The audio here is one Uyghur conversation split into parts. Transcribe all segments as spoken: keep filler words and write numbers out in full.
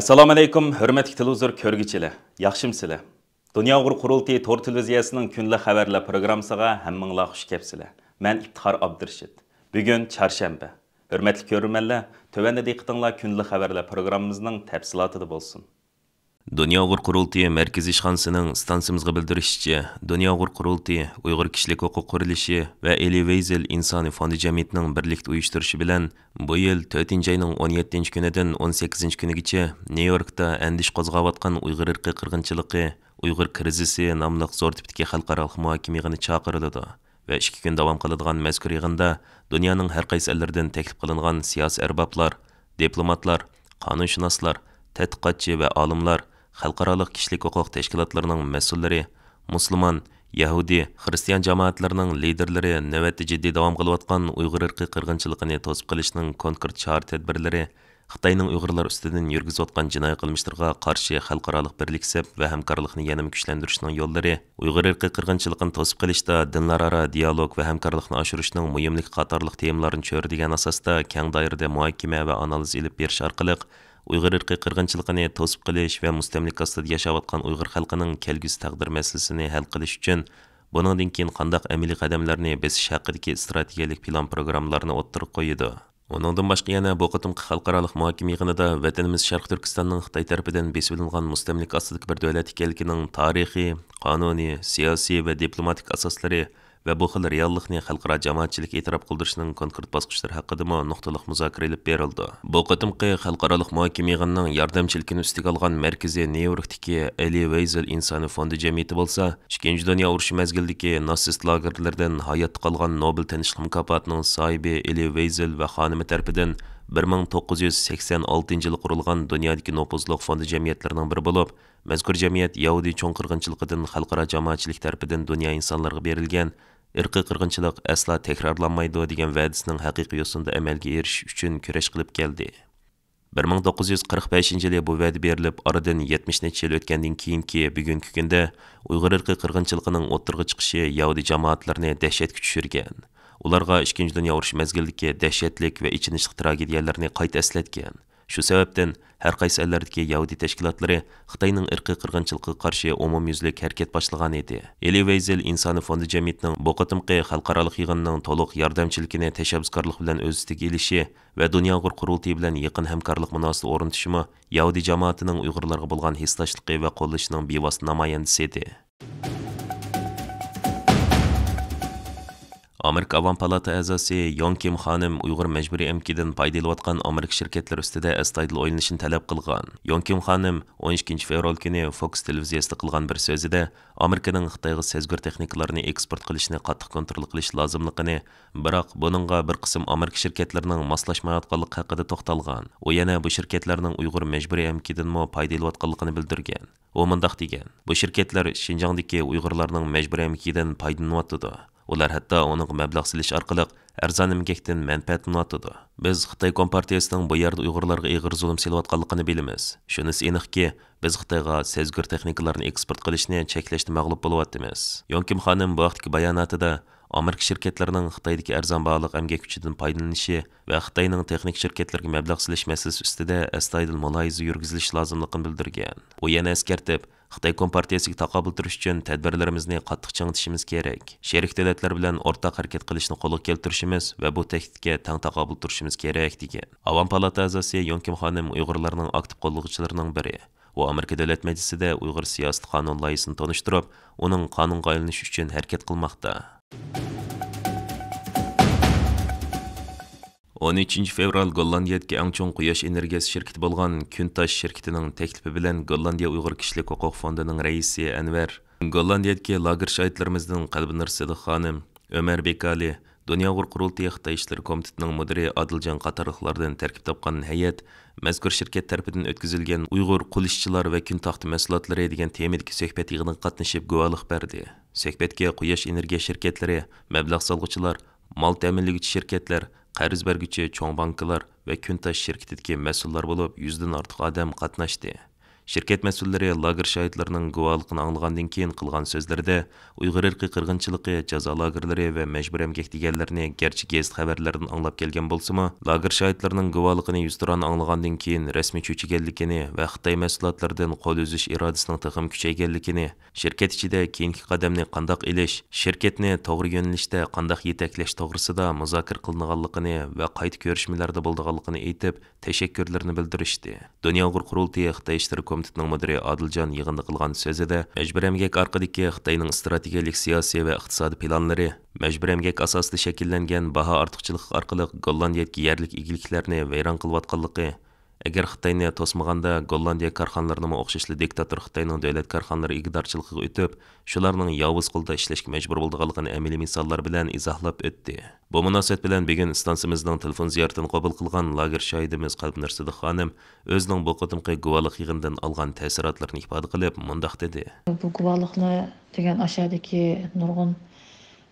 ئەسسالامۇئەلەيكۇم، ھۆرمەتلىك تېلېۋىزور كۆرگۈچىلەر، ياخشىمۇسىلەر؟ دۇنيا ئۇيغۇر قۇرۇلتىيى تور تېلېۋىزىيەسىنىڭ كۈندىلىك خەۋەرلەر پروگراممىسىغا ھەممىڭلار خۇش كەپسىلەر. مەن ئىپتىخار ئابدۇرېشىت. بۈگۈن چارشەنبە. ھۆرمەتلىك كۆرۈرمەنلەر، تۆۋەندە دىققىتىڭلار كۈندىلىك خەۋەرلەر پروگراممىمىزنىڭ تەپسىلاتىدا بولسۇن. دۇنيا ئۇيغۇر قۇرۇلتىيى مەركىزىي ئىشخانىسىنىڭ ئىستانسىمىزغا بىلدۈرۈشىچە، دۇنيا ئۇيغۇر قۇرۇلتىيى ئۇيغۇر كىشىلىك ھوقۇق قۇرۇلۇشى ۋە ئېلى ۋېيزېل ئىنسانىي فوندى جەمئىيىتىنىڭ بىرلىكتە ئۇيۇشتۇرۇشى بىلەن، بۇ يىل تۆتىنچى ئاينىڭ ئون يەتتىنچى كۈنىدىن ئون سەككىزىنچى كۈنىگىچە نيۇ يوركتا ئەندىشە قوزغاۋاتقان ئۇيغۇر ئىرقىي قىرغىنچىلىقى، ئۇيغۇر كرىزىسى ناملىق زور تىپتىكى خەلقئارالىق مۇھاكىمە يىغىنى چاقىرىلىدۇ. ۋە ئىككى كۈن داۋام قىلىدىغان مەزكۇر يىغىندا دۇنيانىڭ ھەر قايسى ئەللىرىدىن تەكلىپ قىلىنغان سىياسىي ئەربابلار، دىپلوماتلار، قانۇنشۇناسلار، تەتقىقاتچى ۋە ئالىملار، خەلقئارالىق كىشىلىك ھوقۇق تەشكىلاتلىرىنىڭ مەسئۇللىرى، مۇسۇلمان، يەھۇدىي، خىرىستىيان جامائەتلىرىنىڭ لىدېرلىرى نۆۋەتتە جىددىي داۋام قىلىۋاتقان ئۇيغۇر ئىرقىي قىرغىنچىلىقىنى توسۇپ قېلىشنىڭ كونكرېت چارە تەدبىرلىرى، خىتاينىڭ ئۇيغۇرلار ئۈستىدىن يۈرگۈزۈۋاتقان جىنايى قىلمىشلىرىغا قارشى خەلقئارالىق بىرلىكسەپ ۋە ھەمكارلىقنى يەنىمۇ كۈچلەندۈرۈشنىڭ يوللىرى، ئۇيغۇر ئىرقىي قىرغىنچىلىقىنى توسۇپ قېلىشتا دىنلارئارا دىئالوگ ۋە ھەمكارلىقنى ئاشۇرۇشنىڭ مۇھىملىقى قاتارلىق تېمىلارنى چۆرىدىگەن ئاساستا كەڭ دائىرىدە مۇھاكىمە ۋە ئانالىز ئېلىپ بېرىش ئارقىلىق، ئۇيغۇر ئىرقىي قىرغىنچىلىقىنى توسۇپ قېلىش ۋە مۇستەملىكە ئاستىدا ياشاۋاتقان ئۇيغۇر خەلقىنىڭ كەلگۈسى تەقدىر مەسىلىسىنى ھەل قىلىش ئۈچۈن، بۇنىڭدىن كېيىن قانداق ئەمەلىي قەدەملەرنى بېسىش ھەققىدىكى ئىستراتېگىيەلىك پىلان پروگراممىلارنى ئوتتۇرىغا قويىدۇ. ئۇنىڭدىن باشقا يەنە بۇ قېتىمقى خەلقئارالىق مۇھاكىمە يىغىنىدا ۋەتىنىمىز شەرقىي تۈركىستاننىڭ خىتاي تەرىپىدىن بېسىۋېلىنغان مۇستەملىكە ئاستىدىكى بىر دۆلەت ئىكەنلىكىنىڭ تارىخىي، قانۇنىي، سىياسىي ۋە دىپلوماتىك ئاساسلىرى ۋە بۇ خىل رېئاللىقنى خەلقئارا جامائەتچىلىك ئېتىراپ قىلدۇرۇشنىڭ كونكرېت باسقۇچلىرى ھەققىدىمۇ نۇقتىلىق مۇزاكىرە ئېلىپ بېرىلدى. بۇ قېتىمقى خەلقئارالىق مۇھاكىمە يىغىنىنىڭ ياردەمچىلىكىنى ئۈستىگە ئالغان مەركىزى نيۇ يوركتىكى ئېلى ۋېيزېل ئىنسانىي فوندى جەمئىيىتى بولسا، ئىككىنچى دۇنيا ئۇرۇشى مەزگىلىدىكى ناتسىست لاگېرلىرىدىن ھاياتتا قالغان نوبېل تىنچلىق مۇكاپاتىنىڭ ساھىبى ئېلى ۋېيزېل ۋە خانىمى تەرىپىدىن بىر مىڭ توققۇز يۈز سەكسەن ئالتىنچى يىلى قۇرۇلغان دۇنيادىكى نوپۇزلۇق فوندى جەمئىيەتلىرىنىڭ بىرى بولۇپ، مەزكۇر جەمئىيەت يەھۇدىي چوڭ قىرغىنچىلىقىدىن خەلقئارا جامائەتچىلىك تەرىپىدىن دۇنيا ئىنسانلىرىغا بېرىلگەن ئىرقىي قىرغىنچىلىق ئەسلا تەكرارلانمايدۇ دېگەن ۋەدىسىنىڭ ھەقىقىي يوسۇندا ئەمەلگە ئېرىشىش ئۈچۈن كۈرەش قىلىپ كەلدى. بىر مىڭ توققۇز يۈز قىرىق بەشىنچى يىلى بۇ ۋەدە بېرىلىپ، ئارىدىن يەتمىش نەچچە يىل ئۆتكەندىن كېيىنكى بۈگۈنكى كۈندە ئۇيغۇر ئىرقىي قىرغىنچىلىقىنىڭ ئوتتۇرىغا چىقىشى يەھۇدىي جامائەتلىرىنى دەھشەتكە چۈشۈرگەن، ئۇلارغا ئىككىنچى دۇنيا ئۇرۇشى مەزگىلىدىكى دەھشەتلىك ۋە ئېچىنىشلىق تراگېدىيەلەرنى قايتا ئەسلەتكەن. شۇ سەۋەبتىن، ھەر قايسى ئەللەردىكى يەھۇدىي تەشكىلاتلىرى خىتاينىڭ ئىرقىي قىرغىنچىلىقىغا قارشى ئومۇميۈزلۈك ھەرىكەت باشلىغانىدى. ئېلى ۋېيزېل ئىنسانىي فوندى جەمئىيىتىنىڭ بۇ قېتىمقى خەلقئارالىق يىغىنىنىڭ تولۇق ياردەمچىلىكىنى تەشەببۇسكارلىق بىلەن ئۆز ئۈستىگە ئېلىشى ۋە دۇنيا ئۇيغۇر قۇرۇلتىيى بىلەن يېقىن ھەمكارلىق مۇناسىۋىتى ئورنىتىشىمۇ يەھۇدىي جامائىتىنىڭ ئۇيغۇرلارغا بولغان ھېسداشلىقى ۋە قوللىشىنىڭ بىۋاسىتە نامايەندىسى ئىدى. ئامېرىكا ئاۋام پالاتا ئەزاسى يون كىم خانىم ئۇيغۇر مەجبۇرىي ئەمگىكىدىن پايدا ئېلىۋاتقان ئامېرىكا شىركەتلىرى ئۈستىدە ئەستايىدىل ئويلىنىشنى تەلەپ قىلغان. يون كىم خانىم ئون ئىككىنچى فېۋرال كۈنى فوكس تېلېۋىزىيەسىدە قىلغان بىر سۆزىدە، ئامېرىكىنىڭ خىتايغا سەزگۈر تېخنىكىلارنى ئېكسپورت قىلىشىنى قاتتىق كونترول قىلىش لازىملىقىنى، بىراق بۇنىڭغا بىر قىسىم ئامېرىكا شىركەتلىرىنىڭ ماسلاشمايۋاتقانلىقى ھەققىدە توختالغان. ئۇ يەنە بۇ شىركەتلەرنىڭ ئۇيغۇر مەجبۇرىي ئەمگىكىدىنمۇ پايدا ئېلىۋاتقانلىقىنى بىلدۈرگەن. ئۇ مۇنداق دېگەن، بۇ شىركەتلەر شىنجاڭدىكى ئۇيغۇرلارنىڭ مەجبۇرىي ئەمگىكىدىن پايدىلىنىۋاتىدۇ. ئۇلار ھەتتا ئۇنىڭغا مەبلەغ سېلىش ئارقىلىق ئەرزان ئەمگەكتىن مەنپەئەتلىنىۋاتىدۇ. بىز خىتاي كومپارتىيىسىنىڭ بۇ يەردە ئۇيغۇرلارغا ئېغىر زۇلۇم سېلىۋاتقانلىقىنى بىلىمىز. شۇنىسى ئېنىقكى، بىز خىتايغا سەزگۈر تېخنىكىلارنى ئېكسپورت قىلىشنى چەكلەشتە مەغلۇپ بولۇۋاتىمىز. يون كىم خانىم بۇ ھەقتىكى باياناتىدا، ئامېرىكا شىركەتلىرىنىڭ خىتايدىكى ئەرزان باھالىق ئەمگەك كۈچىدىن پايدىلىنىشى ۋە خىتاينىڭ تېخنىكا شىركەتلىرىگە مەبلەغ سېلىش مەسىلىسى ئۈستىدە ئەستايىدىل مۇلاھىزە يۈرگۈزۈلۈشى لازىملىقىنى بىلدۈرگەن. ئۇ يەنە ئەسكەرتىپ، خىتاي كومپارتىيىسىگە تاقابىل تۇرۇش ئۈچۈن تەدبىرلىرىمىزنى قاتتىق چىڭىتىشىمىز كېرەك. شېرىك دۆلەتلەر بىلەن ئورتاق ھەرىكەت قىلىشنى قولغا كەلتۈرۈشىمىز ۋە بۇ تەھدىتكە تەڭ تاقابىل تۇرۇشىمىز كېرەك، دېگەن. ئاۋام پالاتا ئەزاسى يون كىم خانىم ئۇيغۇرلارنىڭ ئاكتىپ قوللىغۇچىلىرىنىڭ بىرى. ئۇ ئامېرىكا دۆلەت مەجلىسىدە ئۇيغۇر سىياسىتى قانۇن لايىھىسىنى تونۇشتۇرۇپ، ئۇنىڭ قانۇنغا ئايلىنىشى ئۈچۈن ھەرىكەت قىلماقتا. ئون ئۈچىنچى فېۋرال گوللاندىيەدىكى ئەڭ چوڭ قۇياش ئېنېرگىيەسى شىركىتى بولغان كۈنتاش شىركىتىنىڭ تەكلىپى بىلەن گوللاندىيە ئۇيغۇر كىشىلىك ھوقۇق فوندىنىڭ رەئىسى ئەنۋەر، گوللاندىيەدىكى لاگېر شاھىتلىرىمىزدىن قەلبىنۇر سىدىق خانىم، ئۆمەر بېكالى، دۇنيا ئۇيغۇر قۇرۇلتىيى خىتاي ئىشلىرى كومىتېتىنىڭ مۇدىرى ئادىلجان قاتارلىقلاردىن تەركىب تاپقان ھەيئەت مەزكۇر شىركەت تەرىپىدىن ئۆتكۈزۈلگەن ئۇيغۇر قۇل ئىشچىلار ۋە كۈن تاختى مەھسۇلاتلىرى دېگەن تېمىدىكى سۆھبەت يىغىنىغا قاتنىشىپ گۇۋاھلىق بەردى. سۆھبەتكە قۇياش ئېنېرگىيە شىركەتلىرى، مەبلەغ سالغۇچىلار، مال تەمىنلىگۈچى شىركەتلەر، قەرز بەرگۈچى چوڭ بانكىلار ۋە كۈنتاش شىركىتىدىكى مەسئۇللار بولۇپ، يۈزدىن ئارتۇق ئادەم قاتناشتى. شىركەت مەسئۇللىرى لاگېر شاھىتلىرىنىڭ گۇۋاھلىقىنى ئاڭلىغاندىن كېيىن قىلغان سۆزلىرىدە، ئۇيغۇر ئىرقىي قىرغىنچىلىقى، جازا لاگېرلىرى ۋە مەجبۇرىي ئەمگەك دېگەنلىرىنى گەرچە گېزىت خەۋەرلىرىدىن ئاڭلاپ كەلگەن بولسىمۇ، لاگېر شاھىتلىرىنىڭ گۇۋاھلىقىنى يۈزتۇرا ئاڭلىغاندىن كېيىن رەسمىي چۆچۈگەنلىكىنى ۋە خىتاي مەسئۇلاتلىرىدىن قول ئۈزۈش ئىرادىسىنىڭ تېخىمۇ كۈچەيگەنلىكىنى، شىركەت ئىچىدە كېيىنكى قەدەمنى قانداق ئېلىش، شىركەتنى توغرا يۆنىلىشتە قانداق يېتەكلەش توغرىسىدا مۇزاكىرە قىلىنغانلىقىنى ۋە قايتا كۆرۈشمىلەردە بولىدىغانلىقىنى ئېيتىپ، تەشەككۈرلىرىنى بىلدۈرۈشتى. دۇنيا ئۇيغۇر قۇرۇلتىيى خىتاي ئىشلىرى كومىتېتىنىڭ مۇدىرى ئادىلجان يىغىندا قىلغان سۆزىدە، مەجبۇرىي ئەمگەك ئارقىدىكى خىتاينىڭ ئىستراتېگىيەلىك سىياسىي ۋە ئىقتىسادىي پىلانلىرى، مەجبۇرىي ئەمگەك ئاساسىدا شەكىللەنگەن باھا ئارتۇقچىلىقى ئارقىلىق گوللاندىيەدىكى يەرلىك ئىگىلىكلەرنى ۋەيران قىلىۋاتقانلىقى، ئەگەر خىتاينى توسمىغاندا، گوللاندىيە كارخانىلىرىنىمۇ ئوخشاشلا دىكتاتور خىتاينىڭ دۆلەت كارخانىلىرى ئىگىدارچىلىقىغا ئۆتۈپ، شۇلارنىڭ ياۋۇز قولىدا ئىشلەشكە مەجبۇر بولىدىغانلىقىنى ئەمەلىي مىساللار بىلەن ئىزاھلاپ ئۆتتى. بۇ مۇناسىۋەت بىلەن بۈگۈن ئىستانسىمىزنىڭ تېلېفون زىيارىتىنى قوبۇل قىلغان لاگېر شاھىدىمىز قەلبىنۇر سىدىق خانىم ئۆزىنىڭ بۇ قېتىمقى گۇۋاھلىق يىغىنىدىن ئالغان تەسىراتلىرىنى ئىپادە قىلىپ، مۇنداق دېدى. بۇ گۇۋاھلىقنى دېگەن ئاشۇ يەردىكى نۇرغۇن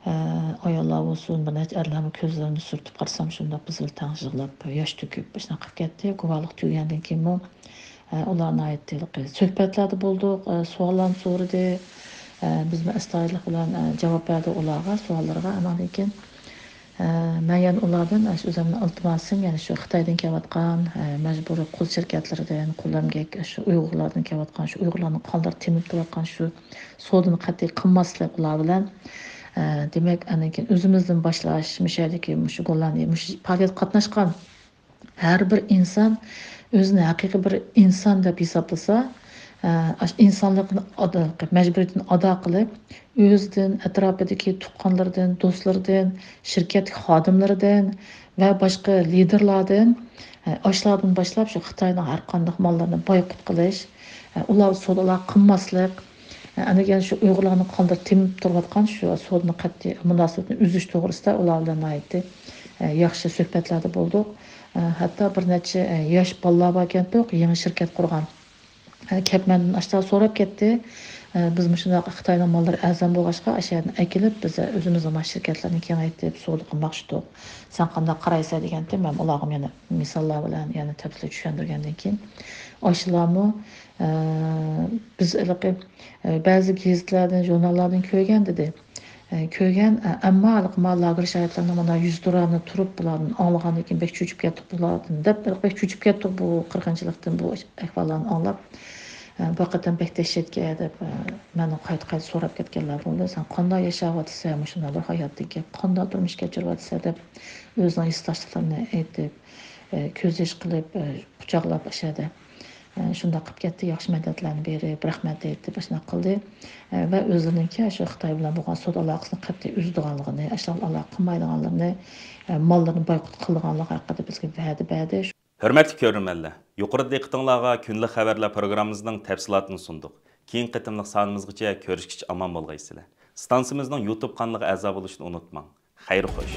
ئاياللار بولسۇن، بىر نەچچە ئەرلەرمۇ كۆزلىرىنى سۈرتۈپ قارىسام، شۇنداق بىز بىلەن تەڭ يىغلاپ، ياش تۆكۈپ، شۇنداق قىلىپ كەتتى. گۇۋاھلىق تۈگىگەندىن كېيىنمۇ، ئۇلار ناھايىتى سۆھبەتلەردە بولدۇق، سوئاللارنى سورىدى. بىزمۇ ئەستايىدىللىق بىلەن جاۋاب بەردۇق ئۇلارغا، سوئاللىرىغا. ئاندىن كېيىن، مەن يەنە ئۇلاردىن ئاشۇ ئۆزۈمنىڭ ئىلتىماسىم، يەنە شۇ خىتايدىن كېلىۋاتقان مەجبۇرىي قۇل شىركەتلىرىدىن، قۇل ئەمگەك، شۇ ئۇيغۇرلاردىن كېلىۋاتقان، شۇ ئۇيغۇرلارنىڭ قانلىرى تېمىپ تۇرۇۋاتقان شۇ سودىنى قەتئىي قىلماسلىق ئۇلار بىلەن. ئە، دېمەك، ئاندىن كېيىن ئۆزىمىزدىن باشلاش، مۇشۇ يەردىكى مۇشۇ گوللاندىيە، مۇشۇ پائالىيەتكە قاتناشقان ھەر بىر ئىنسان ئۆزىنى ھەقىقىي بىر ئىنسان دەپ ھېسابلىسا، ئە، ئاشۇ ئىنسانلىقنى ئادا، مەجبۇرىيىتىنى ئادا قىلىپ، ئۆزىدىن، ئەتراپىدىكى تۇغقانلىرىدىن، دوستلىرىدىن، شىركەت خادىملىرىدىن ۋە باشقا لىدېرلاردىن، ئە، ئاشۇلاردىن باشلاپ شۇ خىتاينىڭ ھەر قانداق ماللىرىنى بايقۇت قىلىش، ئە، ئۇلار سودا ئالاقە قىلماسلىق، ئەنىگەن شۇ ئۇيغۇرلارنىڭ قانلىرى تېمىپ تۇرۇۋاتقان شۇ سودىنى قەتئىي مۇناسىۋىتىنى ئۈزۈش توغرىسىدا ئۇلار بىلەن ناھايىتى، ئە، ياخشى سۆھبەتلەردە بولدۇق. ئە، ھەتتا بىر نەچچە، ئە، ياش بالىلار باركەنتۇق، يېڭى شىركەت قۇرغان. ئە، كەپ مەندىن ئاشۇنداق سوراپ كەتتى. ئە، بىز مۇشۇنداق خىتاينىڭ ماللىرى ئەرزان بولغاچقا، ئاشۇ يەردىن ئەكېلىپ، بىز ئۆزىمىزنىڭ مال شىركەتلىرىنى كېڭەيتىپ، سودا قىلماقچىدۇق. سەن قانداق قارايسەن دېگەنتىم، مەن ئۇلارغا يەنە مىساللار بىلەن يەنە تەپسىلىي چۈشەندۈرگەندىن كېيىن، ئاشۇلارمۇ، ئە، بىز ھېلىقى، ئە، بەزى گېزىتلەردىن، ژۇرناللاردىن كۆرگەن دېدى. ئە، كۆرگەن، ئە، ئەمما ھېلىقى ما لاگېر شاھىتلىرىنىڭ مانا يۈزتۇرانە تۇرۇپ، بۇلاردىن ئاڭلىغاندىن كېيىن بەك چۆچۈپ كەتتۇق بۇلاردىن دەپ، بەك چۆچۈپ كەتتۇق بۇ قىرغىنچىلىقتىن، بۇ ئەھۋاللارنى ئاڭلاپ. ئە، بۇ قېتىم بەك دەھشەتكەن دەپ، ئە، مەندىن قايتا-قايتا سوراپ كەتكەنلەر بولدى. سەن قانداق ياشاۋاتىسەن، مۇشۇنداق بىر ھاياتتىن كېيىن قانداق تۇرمۇش كەچۈرۈۋاتىسەن دەپ ئۆزىنىڭ ھېسداشلىقلىرىنى ئېيتىپ، ئە، كۆز يېشى قىلىپ، ئە، قۇچاقلاپ ئاشۇ يەردە، ئە، شۇنداق قىلىپ كەتتى. ياخشى مەدەتلەرنى بېرىپ، رەھمەت ئېيتىپ، ئاشۇنداق قىلدى. ئە، ۋە ئۆزلىرىنىڭكى شۇ خىتاي بىلەن بولغان سودا ئالاقىسىنى قەتئىي ئۈزىدىغانلىقىنى، ئاشۇنداق ئالاقە قىلمايدىغانلىقىنى، ئە، ماللىرىنى بايقۇت قىلىدىغانلىقى ھەققىدە بىزگە ۋەدە بەردى. ھۆرمەتلىك كۆرۈرمەنلەر، يۇقىرىدا دىققىتىڭلارغا كۈندىلىك خەۋەرلەر پروگراممىمىزنىڭ تەپسىلاتىنى سۇندۇق. كېيىنكى قېتىملىق سانىمىزغىچە كۆرۈشكىچە ئامان بولغايسىلەر. ئىستانسىمىزنىڭ يۇتۇب قانىلىغا ئەزا بولۇشنى ئۇنتۇماڭ. خەير خوش.